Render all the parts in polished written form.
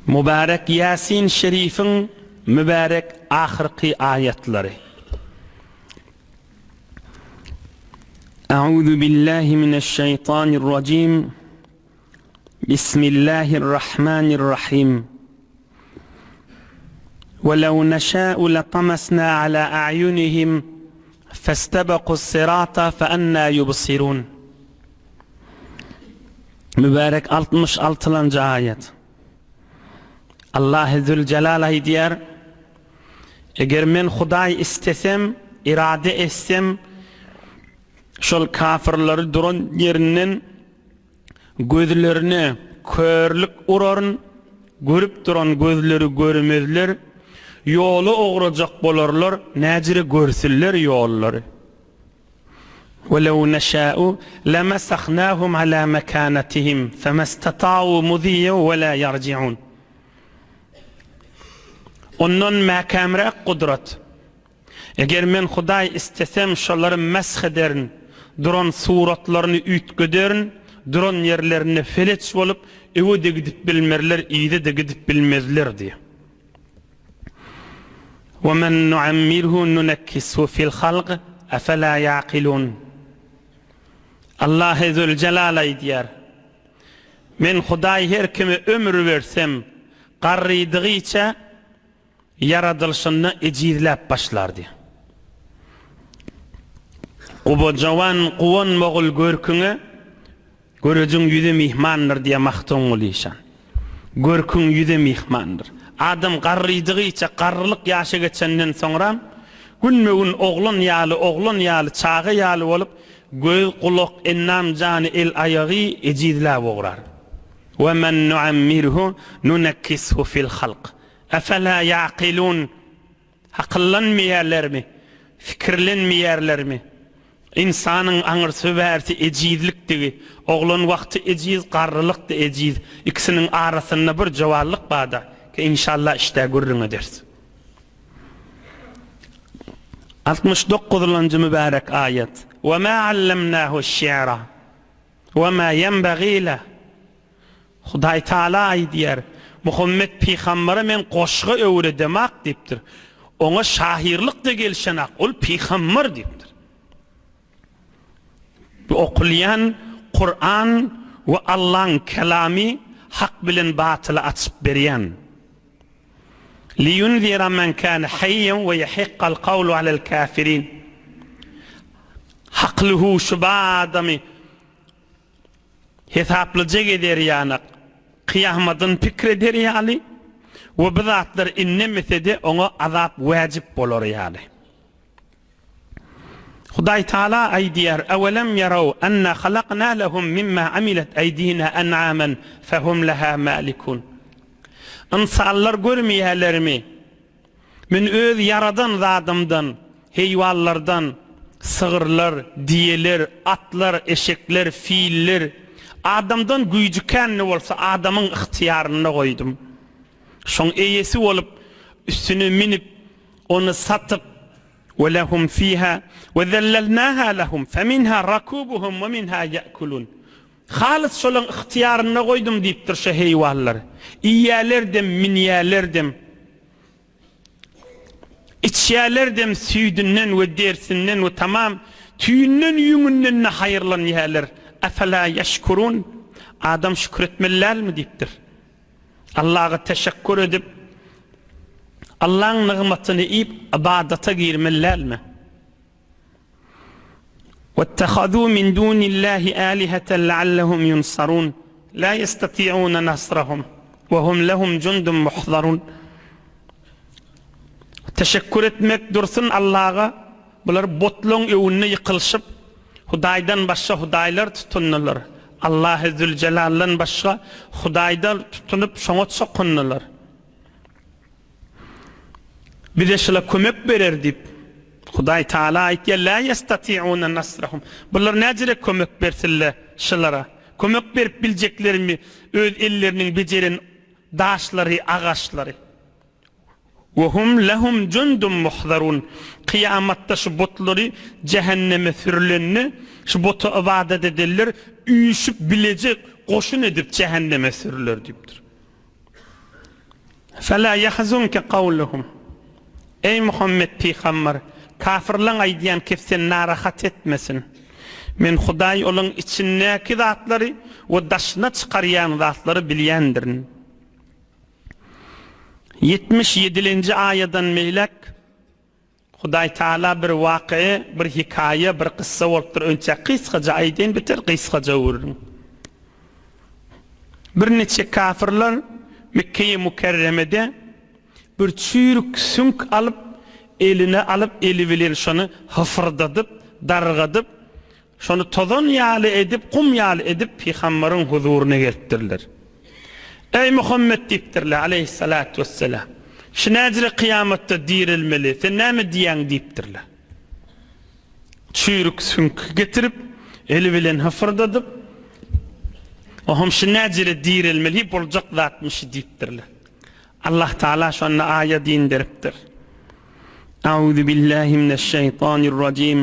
Mübärek Ýasin şerifiň mübärek ahyrky aýatlary. Euzu billahi mineşşeýtanirrajim. Bismillahirrahmanirrahim. Welew neşâ'u letamasnâ alâ a'yunihim festebekus sirata feennâ yubsirun. Mübärek 66-njy aýat. Allahy Züljelal aýdýar, Eger men Hudaý istesem, irade etsem, şol kafyrlary duran ýerinden gözlerine körlük uraryn, görüp duran gözleri görmezler, ýola ugrajak bolarlar, näjire görsünler ýollary. Welew neşä'u lemesahnahum ala mekanatihim femestata'u muziýe we la ýarji'un. Ondan mäkämräk gudrat. Eger men Hudaý istesem şolary mesh ederin, duran suratlaryny üýtgederin, duran ýerlerinde feleç bolup, öe-de gidip bilmerler, yza-da gidip bilmezler diýýär. Ve men nuammirhu nunekkishu fil halk efela yaqilun. Allahy Züljelal aýdýar, Men Hudaý her kime ömür bersem, garrydygyça ýaradylyşynda ejizläp başlar diýýär. Guba jowan guwanmagul görküňe, Görejiň ýüzi myhmandyr diýýär Magtymguly işan. Görküň ýüzi myhmandyr. Adam garrydygyça, garrylyk ýaşa geçenden soňram, günbe-gün oglan ýaly, oglan ýaly, çaga ýaly bolup, göz, gulak, endam jany, el-aýagy ejizläp ugrar. Ve men nuammirhu nunekkishu fil halk. Efela ýaqilun. Akyllanmaýarlarmy? Pikirlenmeýärlermi? Ynsanyň aňyrsy-bärsi ejizlikdigi, oglan wagty ejiz, garrylykda ejiz, ikisiniň arasynda bir jowallyk bar-da, ki inşallah işdä gürrüň ederis. 69-njy mübärek aýat, Ve mâ allemnâhu şi'ra, ve mâ yenbagî leh. Hudaý Taala aýdýar, Muhammet pygambere men goşgy öwredemak diýipdir. Oňa şahyrlyk-da gelşenak, ol pygamber diýipdir. Bu okulýan Kuran we Allaň kelamy hak bilen batyly açyp berýän. Liyunzira men kana hayyan we yahiqqal kawlu alel kafirin. Hakly huşy bar adamy Hesaplyja gezer ýanak, kyýamadyny pikir eder ýaly we bu zatlar inlemese-de oňa azap wäjip bolar ýaly. Hudaý Taala aýdýar, Ewelem ýaraw enna halakna lehum mimma amilet eýdina en'amen fehum leha malikun. Ynsanlar görmeýärlermi? Men öz ýaradan zadymdan, heýwanlardan, sygyrlar, diýeler, atlar, eşekler, filler, adamdan güýji kände bolsa adamyň ygtyýarynda goýdum. Şoň eýesi bolup, üstüne münüp, ony satyp, Ve lehum fiha ve zellelnaha lehum feminha rakubuhum ve minha ye'kulun. Halys şolaň ygtyýarynda goýdum diýipdir şo heýwanlary. Iýýälerdem, münýälerdem. Içýälerdem süýdünden we dersinden we tamam tüýünden ýüňünden-de haýyrlanýäler. Efela ýeşkurun? Adam şükür etmeli dälmi diýipdir. Allaha teşekkür edip, Allaň nygmatyny iýip ybadata girmeli dälmi? Wettehazû min dûnillâhi âliheten leallehum yunsarûn, lâ yestati'ûne nasrahum we hum lehum jundun muhzarun. Teşekkür etmek dursun Allaha, bular botlaň öňünde ýykylyşyp, Hudaýdan başga hudaýlar tutundylar. Allahy Züljelaldan başga hudaýlar tutunyp şoňa çokundylar. Bize şular kömek berer diýip, Hudaý Taala aýtýar, La ýestati'une nasrahum. Bular näjere kömek bersinler şulara? Kömek berip biljeklerimi öz elleriniň bejeren daşlary, agaçlary. We hum lehum jundun muhzarun. Kyýamatda şu butlary jähenneme sürülende, şu buta ybadat edenler üýşüp bileje goşun edip jähenneme sürüler diýipdir. Fela ýahzunke kawluhum. Eý Muhammet pygamber, kafirleň aýdýan kep seni narahat etmesin. Men Hudaý olaň içindäki zatlary we daşyna çykarýan zatlary bilýändirin. 77-nji aýadan beýläk Hudaý Taala bir wakyýa, bir hekaýa, bir kyssa bolupdyr. Önçä gysgaja aýdaýyn, biter gysgaja gürrüň. Birniçe kafirler Mekgeýi Mükerremede bir çüýrük süňk alyp, eline alyp, eli bilen şony hyfyrdadyp, dargadyp, Şony tozan ýaly edip, gum ýaly edip pygambaryň huzuryna gelipdirler. Eý, Muhammet diýipdirler, aleýhissalatu wesselam. Şu näjire kyýamatda direlmeli, sen näme diýýäň diýipdirler. Çüýrük süňk getirip, eli bilen hyfyrdadyp, Oham şu näjire direlmeli, boljak zatmyş diýipdirler. Allah Taala şonda aýat inderipdir. Auzu billahi mineşşeýtanirrajim.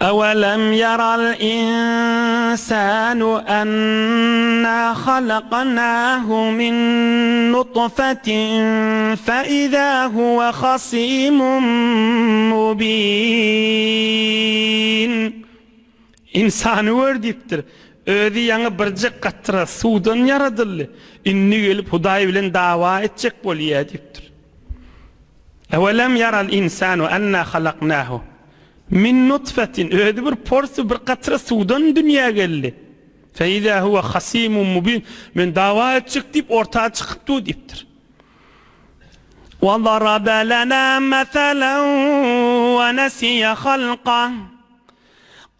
Ewelam yaral insanu enna halaknahu min nutfetin fe iza huve hasimun mubin. Ynsany gör diýipdir. Özi ýaňy birje katra suwdan ýaradyldy. Indi gelip Hudaý bilen dawa etjek bolýa diýipdir. Ewelem ýaral insanu enna halaknahu min nutfetin özi bir porsy bir katra suwdan dünýä geldi. Fe iza huwe hasimun mubin men dawa etjek diýip orta çykyp dur diýipdir. Wa daraba lana meselen we nesiye halkah.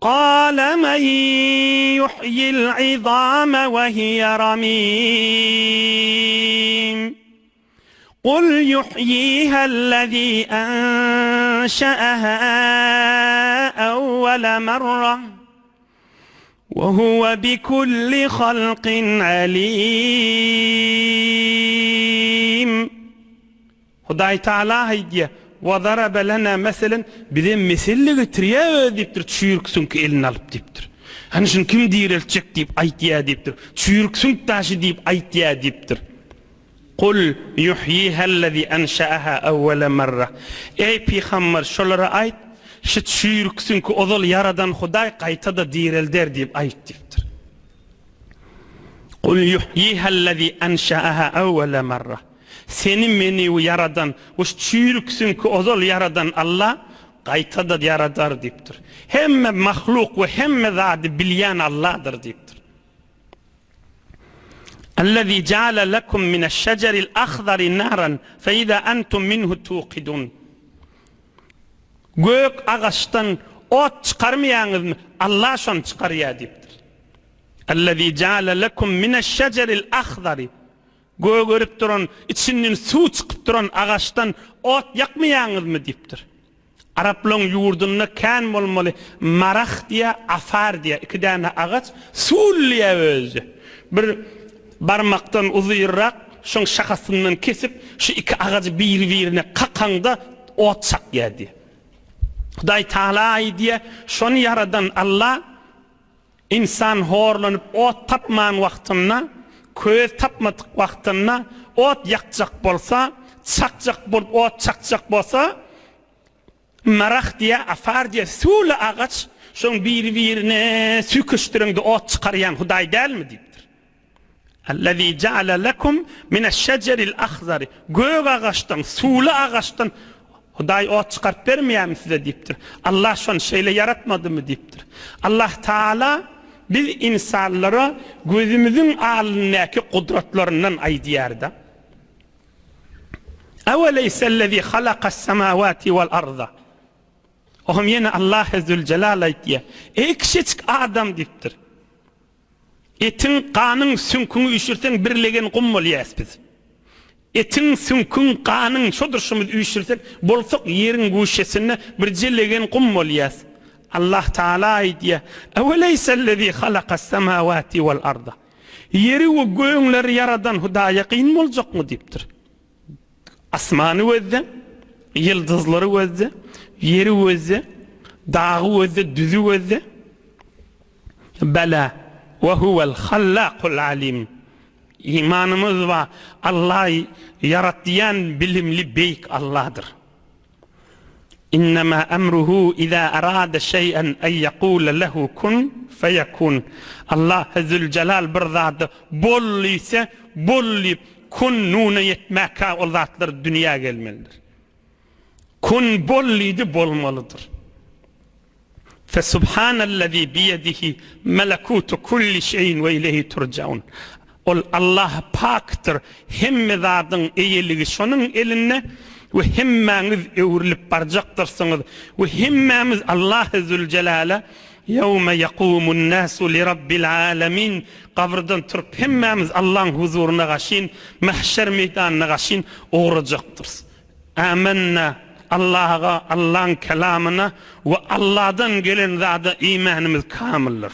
Kâle men yuhyil izâme ve hiye ramîm. Kul yuhyîhellezî enşe'ehâ evvele merre ve huve bikulli halkin alîm. Hudaý Taala aýdýar, Wa zaraba lena meselen, bize meselle getirýär özi diýipdir, çüýrük süňki eline alyp diýipdir. Hany şuny kim direltjek diýip aýtýar diýipdir. Çüýrük süňk daşy diýip aýtýar diýipdir. Kul yuhyihallazi enşaaha awwala marra. Eý pygamber şolara aýt, şu çüýrük süňki ozal ýaradan Hudaý gaýta-da direlder diýip aýt diýipdir. Kul yuhyihallazi enşaaha awwala marra. Seni meni ýaradan we şu çüýrük süňki ozal ýaradan Alla gaýta-da ýaradar diýipdir. Hemme mahluk we hemme zady bilýän Alladyr diýipdir. Allazi ja'ala lekum mineş-şejeril ahzari naran fe-iza entum minhu tuqidun. Gök agaçdan ot çykarmaýaňyzmy? Alla şony çykarýar diýipdir. Allazi ja'ala lekum mineş-şejeril ahzari Gögerip duran, içinden suw çykyp duran agaçdan ot ýakmaýaňyzmy? diýipdir. Araplaryň ýurdunda kän bolmaly marah diýýär, afar diýýär, iki däne agaç, suwly diýýär özi. Bir barmakdan uzynrak, şoň şahasyndan kesip, şu iki agajy biri-birine kakaňda ot çakýar diýýär. Hudaý Tagala aýdýar, şony ýaradan Alla Ynsan horlanyp ot tapman wagtynda, köz tapmadyk wagtynda ot ýakjak bolsa, çakjak bolup ot çakjak bolsa, marah diýýär, afar diýýär, suwly agaç, şoň biri-birine süýkeşdireňde ot çykarýan Hudaý dälmi diýipdir. Allezî ja'ale lekum mineş-şejeril ahzari, gök agaçdan, suwly agaçdan Hudaý ot çykaryp bermeýärmi size diýipdir. Allah şony şeýle ýaratmadymy diýipdir. Allah Taala biz ynsanlara gözümiziň alyndaky gudratlaryndan aýdýarda. Eweleýsellezî halakas-semawati wal-arda. Ohem ýene Allahy Züljelal aýtýar. Eý kiçijik adam diýipdir. Etiň, ganyň, süňküňi üýşürseň bir legen gum bolýas biz. Etiň, süňküň, ganyň şo durşumyz üýşürsek, bolsak ýeriň güşesinde birje legen gum bolýas. Allah Taala aýdýar, Eweleýsellezî halakas-semawati wal-arda. Ýeri we gögleri ýaradan Hudaýa kyn boljakmy diýipdir. Asmany gözle, ýyldyzlary gözle, ýeri gözle, dagy gözle, düzi gözle. Bela, we huwel hallakul alim. Imanymyz bar, Allah ýaratýan bilimli beýik Allahdyr. Innema emruhu iza arada şeý'en en ýekule lehu kun feýekun. Allah Züljelal bir zada bol diýse, bol diýip, kun nuna ýetmäkä ol zatlar dünýä gelmelidir. Kun bol diýdi, bolmalydyr. Fesubhanellezî biýedihi melekûtu kulli şeýin we ileýhi turjaun. Ol Allah pakdyr, hemme zadyň eýeligi şonuň elinde we hemmäňiz öwrülip barjakdyrsyňyz we hemmämiz Allahy Züljelale Ýewme ýekumun-nasu lirabbil alemin gabyrdan turup hemmämiz Allaň huzuryna gaşyn, mahşer meýdanyna gaşyn ugrajakdyrys. Amenna, Allaha, Allaň kelamyna we Alladan gelen zada imanymyz kamyldyr.